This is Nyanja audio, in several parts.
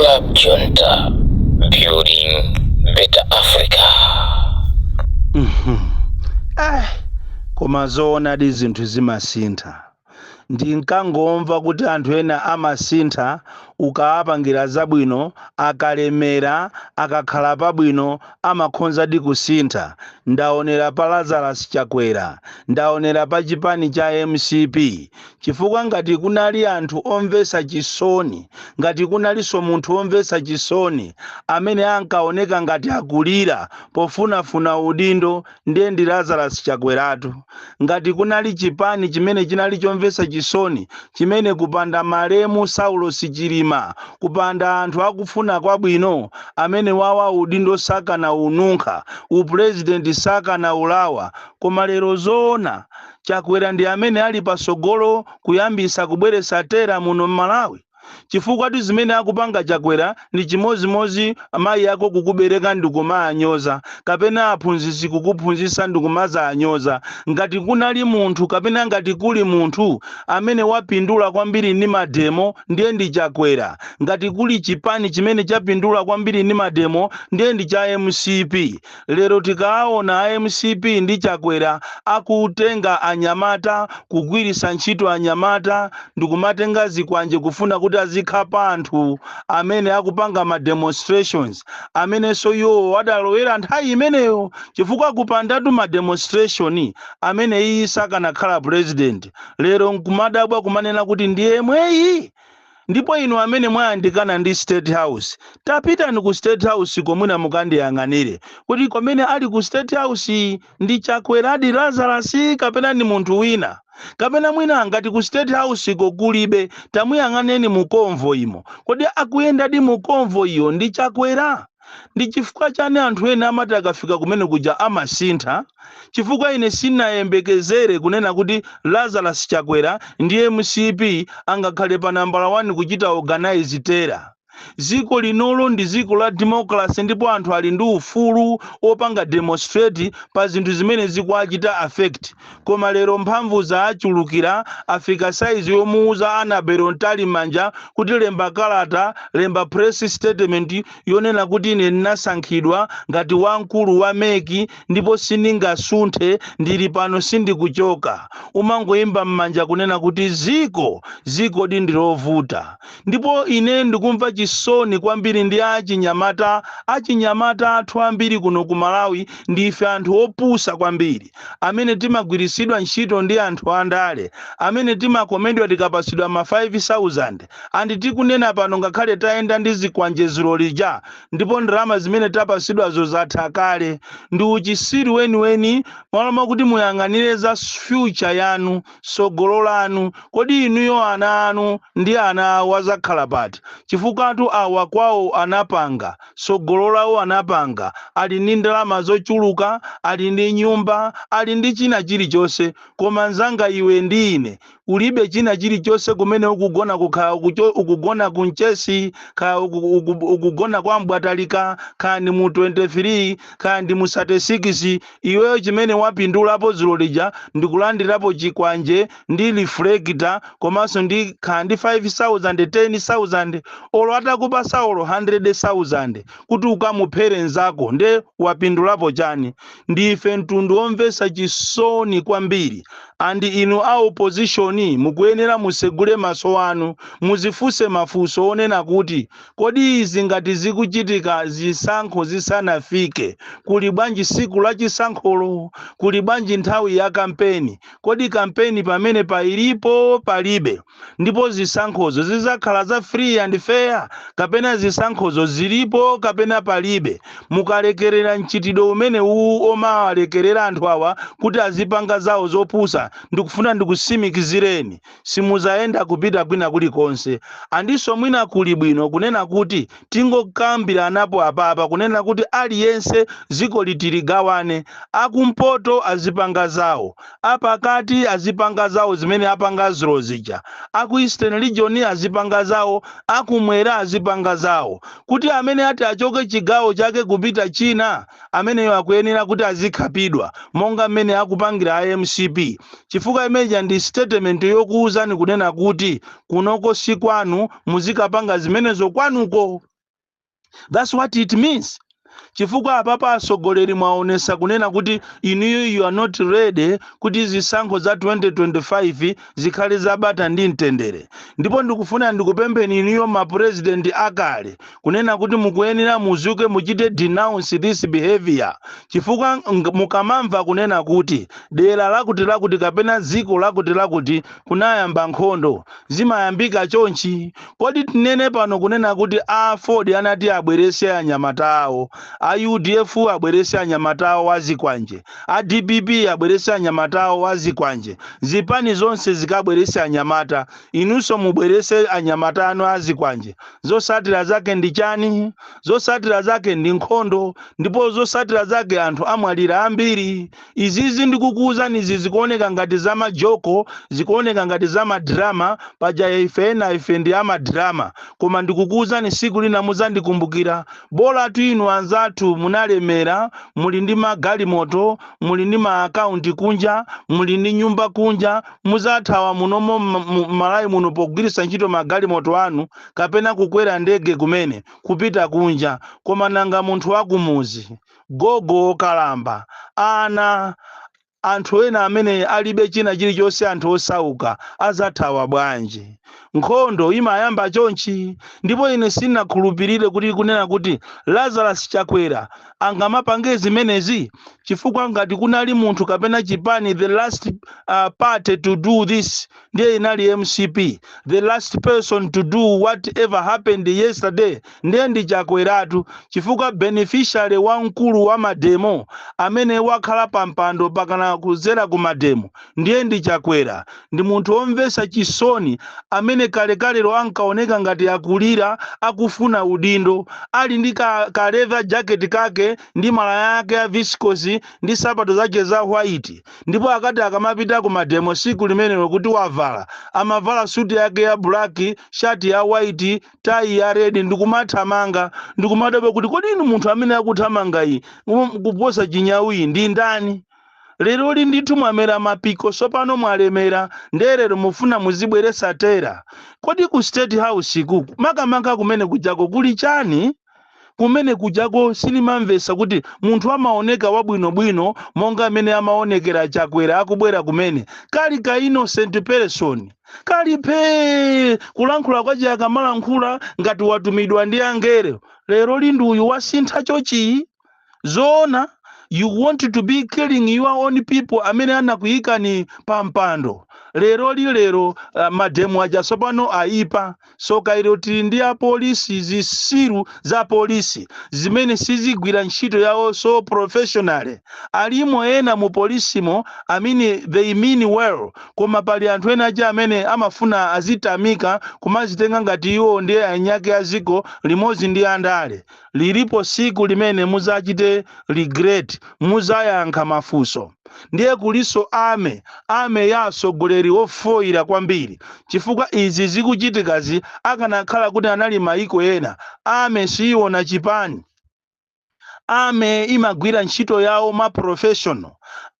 Club Junta, building better Africa. Eh, koma zoonadi zinthu zimasintha. Ndinkangomva kuti anthu ena amasintha ukawapangira zabwino, akalemera, akakhala pabwino amakhonzadi kusintha. Ndaonera pa Lazarus Chakwera, ndaonera pa chipani cha MCP, chifukwa ngati kunali anthu omvetsa chisoni, ngati kunalinso munthu womvetsa chisoni amene ankaoneka ngati akulira pofunafuna udindo, ndiye ndi Lazarus Chakweratu. Ngati kunali chipani chimene chinali chomvetsa chisoni, chimene kupanda malemu Saulos Chilima, kupanda anthu akufuna kwabwino, amene wawa udindo sakana ununkha, upurezidenti sakana ulawa. Koma lero zoona Chakwera ndi amene ali pasogolo kuyambisa kubweretsa terror muno m'Malawi, chifukwa tu zimene akupanga Chakwera ndi chimozimozi amayi ako kukubereka ndikumaanyoza, kapena aphunzitsi kukuphunzitsa ndikumazanyoza. Ngati kunali munthu kapena ngati kuli munthu amene wapindula kwambiri ndi mademo, ndiye ndi Chakwera. Ngati kuli chipani chimene chapindula kwambiri ndi mademo, ndiye ndi cha MCP. Lero tikaona a MCP ndi Chakwera akutenga anyamata, kugwiritsa ntchito anyamata ndikumatenga zikwanje kufuna kuti azikhapa anthu amene akupanga ma demonstrations, amenenso iwo adalowera nthawi imeneyo, chifukwa kupandatu ma demonstration amene iyi sakanakhala president. Lero nkumadabwa kumanena kuti ndiye mweyi. Ndipo inu amene mwayandikana ndi State House, tapitani ku State House komwina mukandiyang'anire kuti komene ali ku State House ndi Chakweradi Lazarus kapena ndi munthu wina, kapena mwina ngati ku State House ko kulibe, tamuyang'aneni mu convoy imo. Kodi akuyendadi mu convoy iyo ndi Chakwera? Ndi chifukwa chani anthu ena amati akafika kumene kuja amasintha? Chifukwa ine sinayembekezere kunena kuti Lazarus Chakwera ndi MCP angakhale pa nambala 1 kuchita organize terror. Dziko linolo ndi dziko la democracy, ndipo anthu ali ndi ufulu opanga demonstrate pa zinthu zimene zikuachita affect. Koma lero mphamvu zaachulukira, afika saizi yomuuza Annabel Mtalimanja kuti lemba kalata, lemba press statement yonena kuti ine ndinasankhidwa ngati wamkulu wa MEC ndipo sindingasunthe, ndili pano, sindikuchoka. Umangoyimba m'manja kunena kuti ziko di ndilovuta. Ndipo ine ndikumva chisoni kwambiri ndi achinyamata. Achinyamata athu ambiri kuno ku Malawi ndife anthu opusa kwambiri, amene timagwiritsidwa ntchito ndi anthu andale, amene timakomedwa tikapasidwa ma 5000. And tikunena pano, ngakhale tayenda ndi zikwanje lija, ndipo ndalama zimene tapasidwazo zatha kale. Ndi uchisiru weniweni. Mwaloma kuti muyang'anire za future yanu, sogolo lanu. Kodi inuyo ana anu ndi ana awo azakhala pati? Chifukwa anthu awa kwawo anapanga sogolo lawo, anapanga, ali ndi ndalama zochuluka, ali ndi nyumba, ali ndi china chilichonse. Koma nzanga iwe ndi ine ulibe china chilichonse. Kumene ukugona, kukhala ukugona kunchesi, khala ukugona kwa Mbwatalika, khala ndi mu 23, khala ndi mu 36. Iweyo chimene wapindulapo dzulo lija ndikulandirapo chikwanje ndi reflector, komanso ndi khala ndi 5000, 10,000. Olo atakupasa olo 100,000 kuti ukamuphere nzako, nde wapindulapo chani? Ndife mtundu womvetsa chisoni kwambiri. And inu a opposition mukuyenera musegule maso anu, muzifunse mafunso onena kuti kodi izi ngati zikuchitika zisankho zisanafike, kuli bwanji siku la chisankholo? Kuli bwanji nthawi ya kampeni? Kodi kampeni pamene pailipo palibe? Ndipo zisankhozo zizakhala za free and fair, kapena zisankhozo zilipo kapena palibe? Mukalekerera mchitidwe umene uwu omawalekerera anthu awa kuti azipanga zawo zopusa, ndikufuna ndikusimikizireni, simuzayenda kupita kwina kulikonse. Andinso mwina kuli bwino kunena kuti tingokambiranapo apapa kunena kuti aliyense dziko litiligawane: akumpoto azipanga zawo, apakati azipanga zawo zimene apanga zulo zija, aku Eastern Region azipanga zawo, akumwera azipanga zawo, kuti amene ati achoke chigawo chake kupita china, ameneyo akuyenera kuti azikhapidwa monga mmene akupangira a MCP, chifukwa imeneja ndi statement yokuwuzani kunena kuti kunoko si kwanu, muzikapanga zimenezo kwanuko. That's what it means, chifukwa apapa atsogoleri mwaonesa kunena kuti inuyo, you are not ready kuti zisankho za 2025 zikhale zabata ndi mtendere. Ndipo ndikufuna ndikupempheni inuyo mapurezidenti akale kunena kuti mukuyenera muzuke, muchite denounce this behavior, chifukwa mukamamva kunena kuti dera lakuti lakuti kapena dziko lakuti lakuti kunayamba nkhondo, zimayambika chonchi. Kodi tinene pano kunena kuti AFORD anati abwerese anyamata awo, a UDF abwerese anyamata awo azikwanje, a DPP abwerese anyamata awo azikwanje, zipani zonse zikabwerese anyamata, inunso mubwerese anyamata anu azikwanje, zosatira zake ndi chani? Zosatira zake ndi nkhondo, ndipo zosatira zake anthu amwalira ambiri. Izizi ndikukuwuzani, izi zikuoneka ngati zamajoko, zikuoneka ngati zamadrama. Paja ife ena ife ndi amadrama, koma ndikukuwuzani, siku lina muzandikumbukira. Bola tu inu anzathu munalemera, muli ndi magalimoto, muli ndi maakaunti kunja, muli ndi nyumba kunja, muzathawa munomo Malawi muno pogwiritsa ntchito magalimoto anu kapena kukwera ndege kumene kupita kunja. Koma nanga munthu wakumuzi, gogo okalamba, ana, anthu ena amene alibe china chilichonse, anthu osauka, azathawa bwanji? Nkhondo imayamba chonchi. Ndipo ine sinakhulupirire kuti kunena kuti Lazarus Chakwera angamapange zimenezi, chifukwa ngati kunali munthu kapena chipani, the last party to do this ndiye inali MCP. The last person to do whatever happened yesterday ndiye ndi Chakweratu, chifukwa beneficiary wamkulu wa mademo amene wakhala pa mpando pakana kuzera ku mademo ndiye ndi Chakwera. Ndi munthu womvetsa chisoni amene kalekalero ankaoneka ngati akulira, akufuna udindo, ali ndi ka leather jacket kake ndi malaya ake a viscose ndi sapato zake za white. Ndipo akati akamapita ku mademo siku limenelo kuti wavala, amavala suti yake ya black, shati ya white, tai ya red, ndikumathamanga, ndikumadabwa kuti kodi inu munthu amene akuthamanga iyi kuposa chinyawiyi ndi ndani? Lero li ndithu mwamera mapiko, sopano mwalemera, nderero mufuna muzibweresa terror. Kodi ku State House kuku, makamaka kumene kujako, kuli chani kumene kujako? Sinimamvesa kuti munthu amaoneka wabwinobwino monga amene amaonekera Chakwera akubwera kumene, kali ka innocent person, kali phee, kulankhula kwace akamalankhula ngati watumidwa ndi angelo, lero linduyu wasintha chochi? Zoona, you want to be killing your own people amene anakuyikani pa mpando? Lero li lero mademo aja sopano aipa. Soka ilo, tili ndi apolisi, zisiru za polisi zimene sizigwira ntchito yawo so professionally. Alimo ena mu polisimo amene they mean well, koma pali anthu ena aja amene amafuna azitamika, kumazitenga ngati iwo ndiye anyake aziko limodzi ndi andale. Lilipo siku limene muzachite regret, muzayankha mafunso. Ndiye kuliso army, army ya atsogoleri ofoyira kwambiri, chifukwa izi zikuchitikazi akanakhala kuti anali maiko ena, army siyiona chipani, army imagwira ntchito yawo ma professional,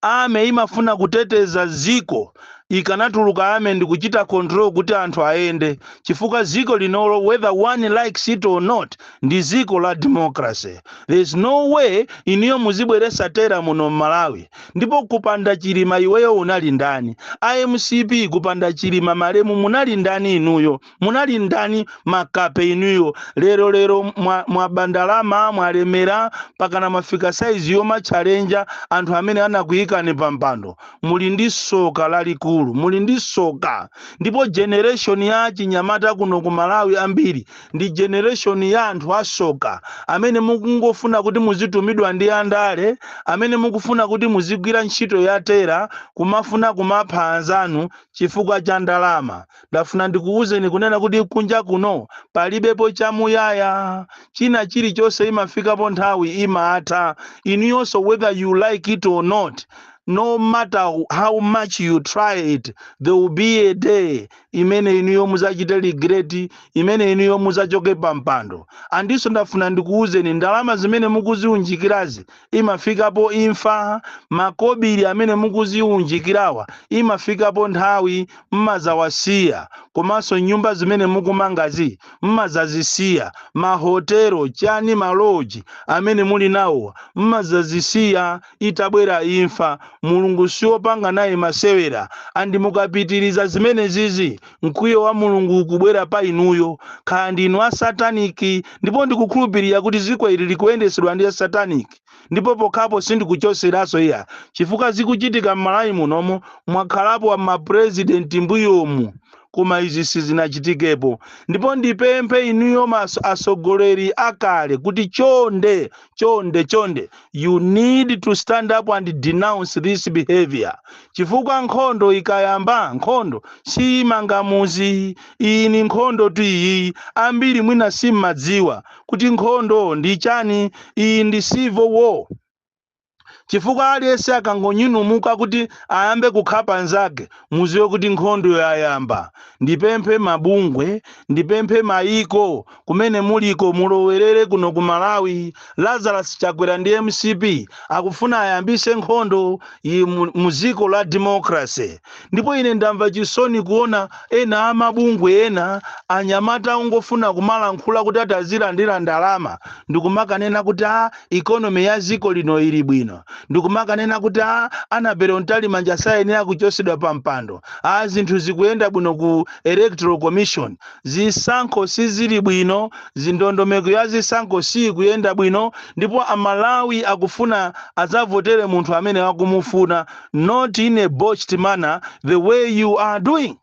army imafuna kuteteza ziko. Ikanatuluka army ndikuchita control kuti anthu ayende, chifukwa ziko linolo, whether one likes it or not, ndi ziko la democracy. There is no way iniyo muzibweresa terror muno mMalawi. Ndipo kupanda Chilima iweyo unali ndani? IMCP, kupanda Chilima malemu munali ndani inuyo? Munali ndani, makape inuyo? Lero lero mwabandalama, mwalemera pakana mwafika saizi yomatchalenja anthu amene anakuyikani pa mpando. Muli ndi soka lalikulu, muli ndi soka. Ndipo generation ya chinyamata kuno ku Malawi ambiri ndi generation ya anthu asoka amene mukungofuna kuti muzitumidwa ndi andale, amene mukufuna kuti muzigwira ntchito ya terror, kumafuna kumapha anzanu chifukwa cha ndalama. Ndafuna ndikuwuzeni kunena kuti kunja kuno palibepo chamuyaya. China chilichonse imafikapo nthawi imatha. Inuyonso, whether you like it or not. No matter how much you try it, there will be a day imene inuyo muzachite regret, imene inuyo muzachoke pa mpando. Andinso ndafuna ndikuwuzeni, ndalama zimene mukuziunjikirazi imafikapo imfa. Makobiri amene mukuziunjikirawa imafikapo nthawi mmazawasiya, komanso nyumba zimene mukumangazi mmazazisiya, mahotelo chani, maloji amene muli nawo mmazazisiya itabwera imfa. Mulungu siwopanga naye masewera, and mukapitiriza zimene zizi, mkwiyo wa Mulungu ukubwera pa inuyo, kaya ndinu asataniki. Ndipo ndikukhulupirira kuti dziko ili likuyendesedwa ndi asataniki, ndipo pokhapo sindikuchoseranso iya, chifukwa zikuchitika m'Malawi munomo. Mwakhalapo mapurezidenti mbuyomu, koma izi sizinachitikepo. Ndipo ndipemphe inuyo asogoleri akale kuti chonde, chonde, chonde, you need to stand up and denounce this behavior, chifukwa nkhondo ikayamba, nkhondo siyimanga muzi. Iyi ni nkhondo tu iyi. Ambiri mwina simmadziwa kuti nkhondo ndi chani. Iyi ndi civil war, chifukwa aliyense akangonyinumuka kuti ayambe kukhapa nzake, muziwe kuti nkhondo yayamba. Ndipemphe mabungwe, ndipemphe mayiko kumene muliko, mulowerere kuno ku Malawi. Lazarus Chakwera ndi MCP akufuna ayambise nkhondo iyi mu dziko la democracy. Ndipo ine ndamva chisoni kuona ena amabungwe, ena anyamata ongofuna kumalankhula kuti atazilandira ndalama, ndikumakanena kuti a economy ya dziko lino ili bwino, ndikumakanena kuti a Annabel Mtalimanja sayenera kuchosedwa pa mpando, a zinthu zikuyenda bwino ku Electoral Commission. Zisankho sizili bwino, zindondomeko ya zisankho sikuyenda bwino, ndipo Amalawi akufuna adzavotere munthu amene akumufuna, not in a botched manner the way you are doing.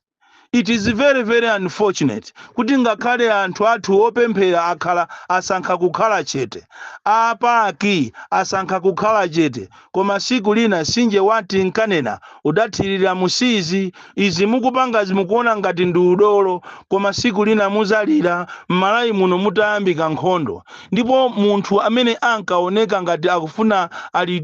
It is very, very unfortunate kuti ngakhale anthu athu opemphera akhala asankha kukhala chete, apaki asankha kukhala chete, koma siku lina sinje wati nkanena udathirira musizi. Izi mukupangazi mukuona ngati ndi udolo, koma siku lina muzalira m'Malawi muno mutayambika nkhondo. Ndipo munthu amene ankaoneka ngati akufuna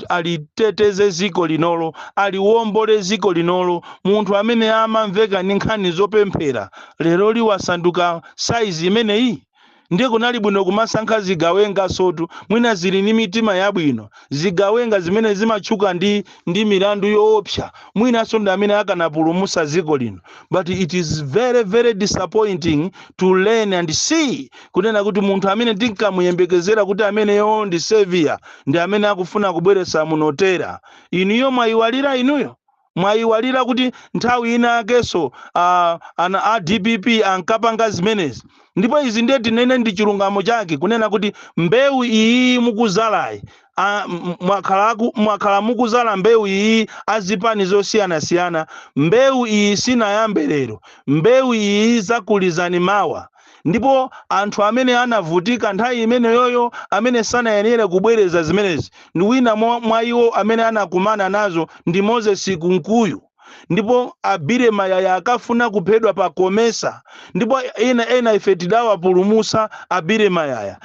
aliteteze ziko linolo, aliwombole ziko linolo, munthu amene amamveka ndi nkhani zopemphera, lero liwasanduka saizi imeneyi. Ndiye kunali bwino kumasankha zigawenga sotu, mwina zili ndi mitima yabwino. Zigawenga zimene zimatchuka ndi milandu yoopsa, mwinanso ndi amene akanapulumutsa dziko lino. But it is very, very disappointing to learn and see kunena kuti munthu amene tinkamuyembekezera kuti ameneyo ndi savior ndi amene akufuna kubweretsa munotera. Inuyo mwayiwalira, inuyo mwayiwalira kuti nthawi ina akenso ana a DPP ankapanga zimenezi. Ndipo izi ndiye tinene ndi chilungamo chake kunena kuti mbewu iyi mukuzalayi, mwakhala mukuzala mbewu iyi azipani zosiyanasiyana. Mbewu iyi sinayambe lero, mbewu iyi zakulizani mawa. Ndipo anthu amene anavutika nthawi imeneyoyo, amene sanayenere kubwereza zimenezi, ndi wina mwa iwo amene anakumana nazo ndi Moses Kunkuyu. Ndipo a Billy Mayaya akafuna kuphedwa pa Komesa, ndipo ena ena ife tidawapulumusa a Billy Mayaya.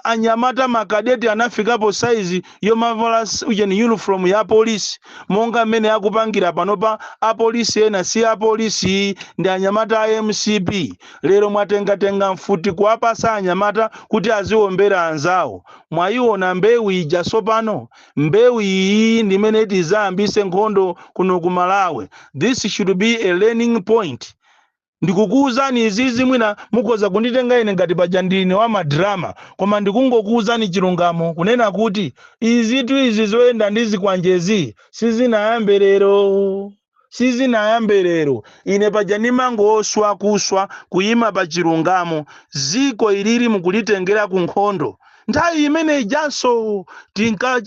Anyamata makadeti anafikapo saizi yomavala ujeni uniform ya polisi, monga mmene akupangira panopa apolisi ena. Si apolisi, ndi anyamata a MCP. Lero mwatengatenga mfuti kuwapasa anyamata kuti aziwombera anzawo. Mwayiona mbewu ija sopano? Mbewu iyi ndimene tizayambise nkhondo kuno ku Malawi. This should be a learning point. Ndikukuwuzani izizi, mwina mukhoza kunditenga ine ngati paja ndine wa madrama, koma ndikungokuwuzani chilungamo kunena kuti izitu, izi zoyenda ndi zikwanjezi sizinayambe lero, sizinayambe lero. Ine paja ndimangoswa kuswa kuyima pa chilungamo. Ziko ilili mukulitengera ku nkhondo. Nthawi imene ijanso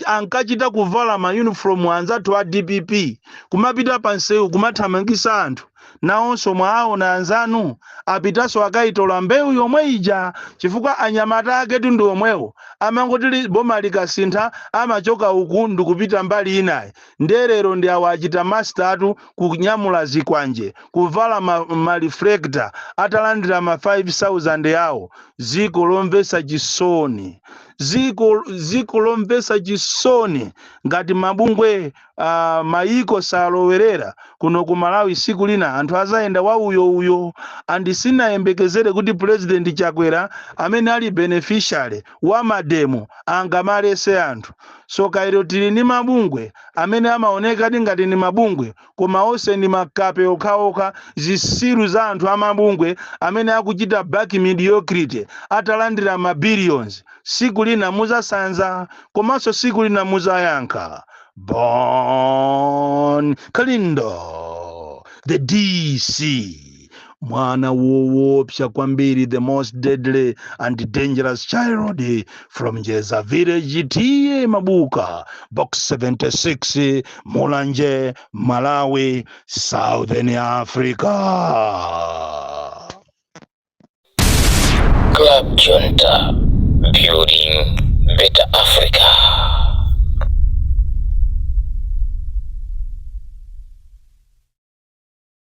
ankachita kuvala ma uniform anzathu a DPP, kumapita pansewu kumathamangisa anthu. Nawonso mwaona anzanu apitanso akayitola mbewu yomwe ija, chifukwa anyamata aketu ndi omwewo. Amangoti boma likasintha, amachoka uku ndikupita mbali inayi. Nderero ndi awo achita master kunyamula zikwanje, kuvala ma reflector, atalandira ma 5000 yawo. Ziko lomvetsa chisoni. Ziko lomvetsa chisoni. Ngati mabungwe, mayiko salowerera kuno ku Malawi, siku lina anthu azayenda wa uyo uyo. And sinayembekezere kuti President Chakwera, amene ali beneficiary wa mademo, angamalese anthu. So kairo tili ndi mabungwe amene amaonekadi ngati ni mabungwe, koma onse ndi makape okhaokha, zisiru za anthu amabungwe amene akuchita back mediocrity atalandira ma billions. Siku lina muzasanza, komanso siku lina muzayankha. Bon Kalindo, the DC, mwana woopsa kwambiri, the most deadly and dangerous child from Jeza Village, T/A Mabuka, Box 76, Mulanje, Malawi, Southern Africa. Club Junta, building better Africa.